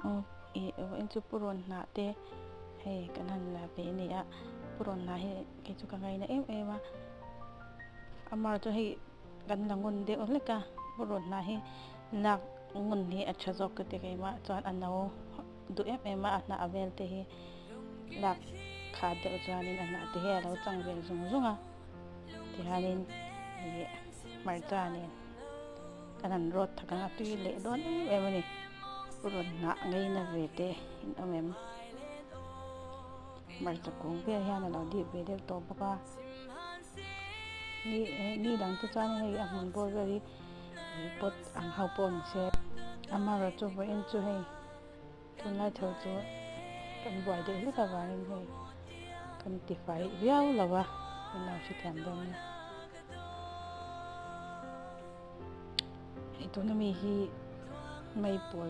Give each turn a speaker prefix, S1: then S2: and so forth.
S1: Aw ih vawiin chu purun hnah te hei kan han la ve a ni a purun hnah hi kei chu ka ngaina em em a amah chu hei kan la ngun deuh hlek a purun hnah hi lak ngun hi a tha zawk ka ti keimah chuan a no duh em em a a hnah vel te hi lak khat deuh chuanin a hnah te hi a lo chang ve zung zung a tihianin ih hmarcha nen kan han rawt thak ang a tui leh dawn em em a ni purun hnah ngaina ve te in awm em hmarcha kung vel hian a lo dip ve deuh tawh bawk a ni ni dang te chuan hei a hmun bawr vel hi ih pot ang ho pawh ni se amaherawhchu vawiin chu hei. Tunlai tho chu kan buai deuh hlek avangin hei kan tifai viau lo a, min lo hrethiam dawn nia. Hei tuna mi hi mei pawl.